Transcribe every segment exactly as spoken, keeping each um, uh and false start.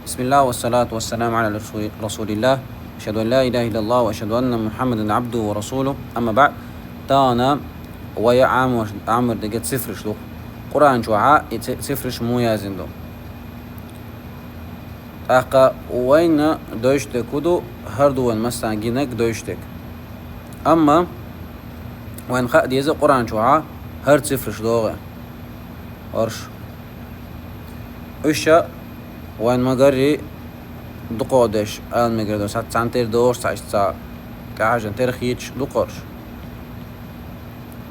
بسم الله والصلاة والسلام على رسول، رسول الله. أشهد أن لا إله إلا الله وأشهد أن محمدا عبده ورسوله. أما بعد. Тахана вай Ӏамор-, Ӏамор дерг цифраш ду. Къуръан чухьа и ци-, цифраш муха язйина ду. ТӀаккха вайна дойчу дерг хӀун ду, хӀара ду вайна массарна гинарг дойчу дерг. Амма вайна хаа деза Къуръан чухьа хӀара цифраш догӀу. ХӀорш. Уьш а вайна ма-гарра дукхох деш ала мегар ду, цхьа цхьана тера догӀуш, цхьа иштта цхьа тӀехьажжан тера хеташ дукхох.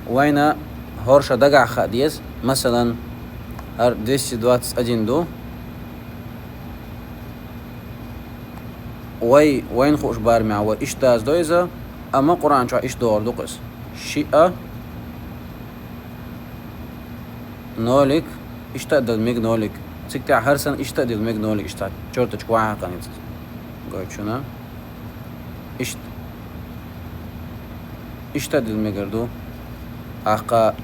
Вайна хӀорш а дагахь хаа деза, масалан, хӀара двести двадцать один ду. Вай, вайна хууш барамехь вай иштта даздо иза, амма Къуръан чохь иштта догӀур ду-кх иза. Шиъ а, нолик, иштта а дала мега нолик. Цига тӀехь хӀара санна иштта а дала мега нолик, иштта чёрточка ван хьаькхина иза. Гойту шуна. Иштта. Иштта а дала мегар ду. ТӀаккха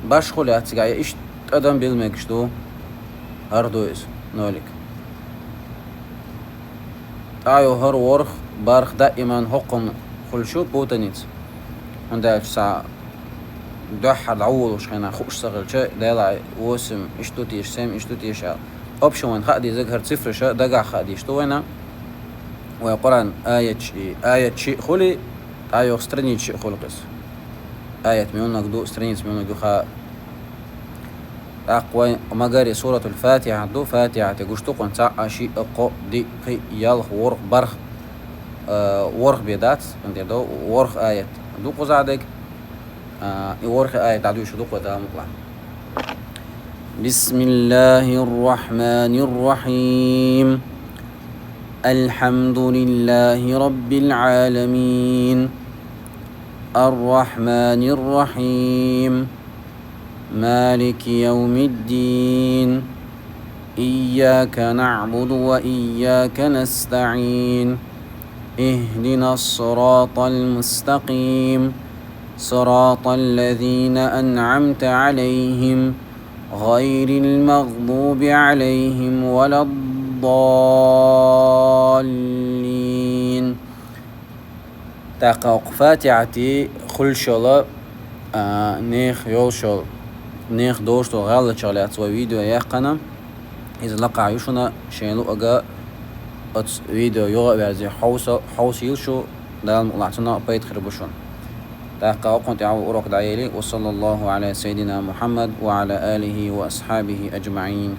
башхо лаьццигахь, я иштта адам била мегаш ду. ХӀара ду иза, нолик. ТӀайо хӀара ворхӀ, бархӀ даиман хӀокхунна хуьлуш ю путаница. ХӀунда аьлча цхьа дуьххьара дӀаволуш хенахь хууш ца хилча, делахь восемь иштта ду теша, семь иштта ду теша аьлла. Общем, вайна хаа дезарг хӀара цифраш а дагахь хаа дезаш ду вайна. Вай Къуръан аяташ, и аят шиъ хуьлий, тӀайоха страница шиъ хуьлу-кх иза. Аят муьлханиг ду, страница муьлханиг ю хаа. ТӀаккха вай ма-гарра Суратул Фатихьа ду, Фатихьа тӀе гуш ду-кх вайна цхьаъ, шиъ, кхоъ, диъ, пхиъ, ялх, ворхӀ, бархӀ, а, ворхӀ бен дац, хӀунда аьлча ворхӀ аят ду кхузахь дерг, а, и ворхӀ аят дӀадуьйцуш ду-кх вай Дала мукъалахь. بسم الله الرحمن الرحيم. الحمد لله رب العالمين. الرحمن الرحيم. مالك يوم الدين. إياك نعبد وإياك نستعين. اهدنا الصراط المستقيم. صراط الذين أنعمت عليهم غير المغضوب عليهم ولا الضالين. ТӀаккха хӀокху Фатихьати хуьлуш йолу, а, нехан йолуш йолу, нехан долуш долу гӀалатех лаьцна вай видео яьккхина. Иза лакхахь ю шуна, шайна луъург оцу видео юха а верзий, хьовса-, хьовсийла шу, Дала мукъалахь цунах а пайда хир бу шуна. ТӀаккха хӀокхунна тӀехь вай урок дӀаели, وصلى الله على سيدنا محمد وعلى آله وأصحابه أجمعين.